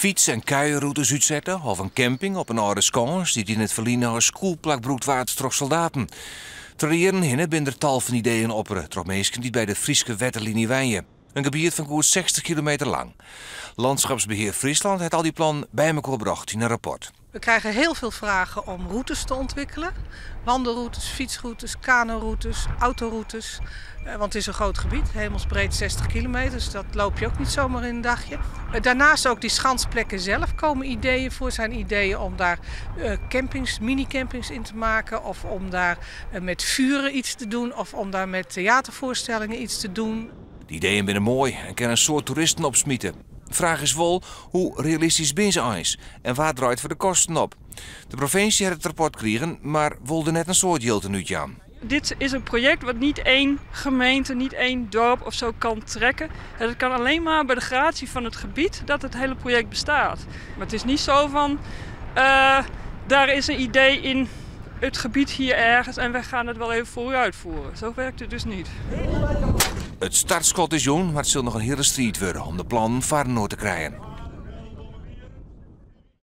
Fyts en kuierrûtes útsette of in camping op in âlde skâns dy't yn it ferline as skûlplak brûkt waard troch soldaten. Troch de jierren hinne binne der tal fan ideeën oppere troch minsken dy't by de Fryske Wetterliny wenje, in gebiet fan goed 60 kilometer lang. Landschapsbeheer Friesland hat al dy plannen by mekoar brocht yn in rapport. We krijgen heel veel vragen om routes te ontwikkelen. Wandelroutes, fietsroutes, kanoroutes, autoroutes. Want het is een groot gebied, hemelsbreed 60 kilometer, dus dat loop je ook niet zomaar in een dagje. Daarnaast ook die schansplekken zelf komen ideeën voor. Zijn ideeën om daar campings, mini-campings in te maken. Of om daar met vuren iets te doen. Of om daar met theatervoorstellingen iets te doen. De ideeën binne moai en kinne in soad toeristen opsmite. Fraach is wol, hoe realistysk binne se eins en wa draait foar de kosten op? De provinsje hat it rapport krigen, mar wol der net in soad jild oan útjaan. Dit is een project wat niet één gemeente, niet één dorp of zo kan trekken. Het kan alleen maar bij de gratie van het gebied dat het hele project bestaat. Maar het is niet zo van, daar is een idee in het gebied hier ergens en wij gaan het wel even voor u uitvoeren. Zo werkt het dus niet. It startskot is jûn, mar it sil noch in hiele striid wurde om de plannen foarinoar te krijen.